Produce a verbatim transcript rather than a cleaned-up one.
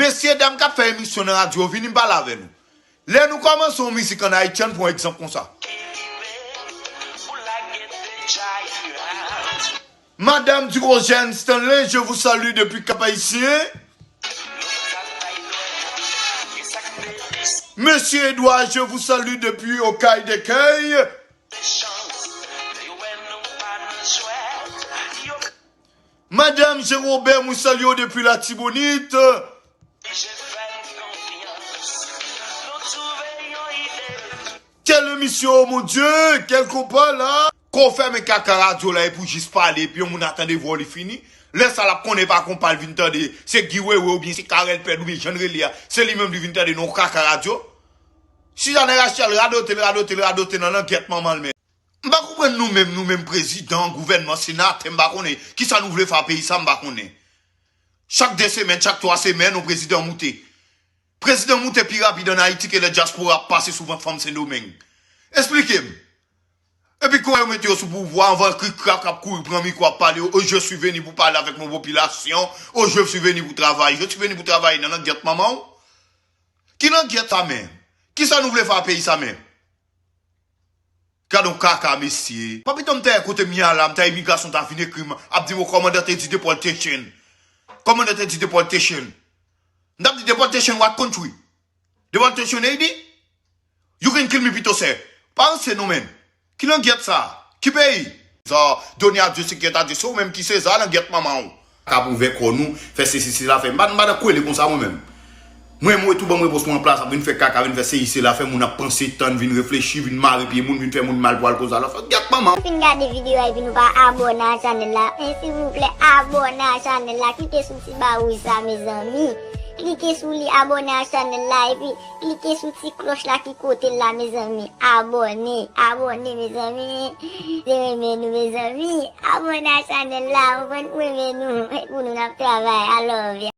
Mesye dam k ap fè emisyon nan radyo, vini m pale avè nou. Lè nou kòmanse yon mizik an ayiti, ann pran yon egzanp konsa. Madame Durogène Stanley, je vous salue depuis Cap-Haïtien. Monsieur Edouard, je vous salue depuis Okay Dèkèy. Madame Jean Robert, mwen salye w depi Latibonit. Quelle émission, oh mon Dieu, quel compas là. Kon fèmen kaka radyo la epi w jis pale epi yon moun a tande vwa w li fini. Lè sa l ap konnen pa konpa l vin tande se Guy Wewe oubyen se Carel Pèd oubyen jan l rele a, se li menm li vin tande nan yon kaka radyo. Suzanne Rachel radote l, radote l, radote nan langyèt manman l men. M pa konprann nou menm, nou menm prezidan, gouvènman, senatè, m pa konnen kisa nou vle fè a peyi sa, m pa konnen. Chak de semèn, chak twa semèn, yon prezidan moute. Prezidan moute pi rapid ann Ayiti ke lè dyaspora ap pase sou vant fanm Sendomeng. Esplike m. Epi kon yo mete yo sou pouvwa, anvan krik krak ap kouri pran mikwo ap pale, oh, je suis venu pour parler avec mon population, oh, je suis venu pour travailler, je suis venu pour travailler nan langyèt manman w. Ki langyèt sa menm? Kisa nou vle fè a peyi sa menm? Gad on kaka, mesye. Papi, m ta kote m ye a la, m ta imigrasyon ta vin ekri m, ap di m, oh, kòmandan te di deportation. Kòmandan te di deportation. M t ap di deportation what country? Deportation Haiti? You can kill me pito, sè. Pa ranse non, men. Ki langyèt sa? Ki peyi? Sa, donner à Dieu ce qui est à Dieu. Se ou menm ki Seza, langyèt manman w. K ap ouvè kò nou, fè sesi sela fè. M pa, m pa nan kwele konsa mwen menm. Mwen, mwen tou ban m repons mwen an plas ap vin fè kaka, vin fè sesi sela fè, moun ap panse, tann, vin reflechi, vin mare pye moun, vin fè moun mal pou al koz alò. Fè gyèt manman w. Fin gade videyo a epi nou pa abòne a chanèl la, men silvouplè abòne a chanèl la, klike sou ti ba wouj sa mezanmi. Klike sou li, abòne a chanèl la epi klike sou ti klòch la ki kote l la mezanmi. Abòne, abòne mezanmi. Se renmen nou mezanmi. Abòne a chanèl la, ou konprann, ou renmen nou. E pou nou n ap travay. I love ya.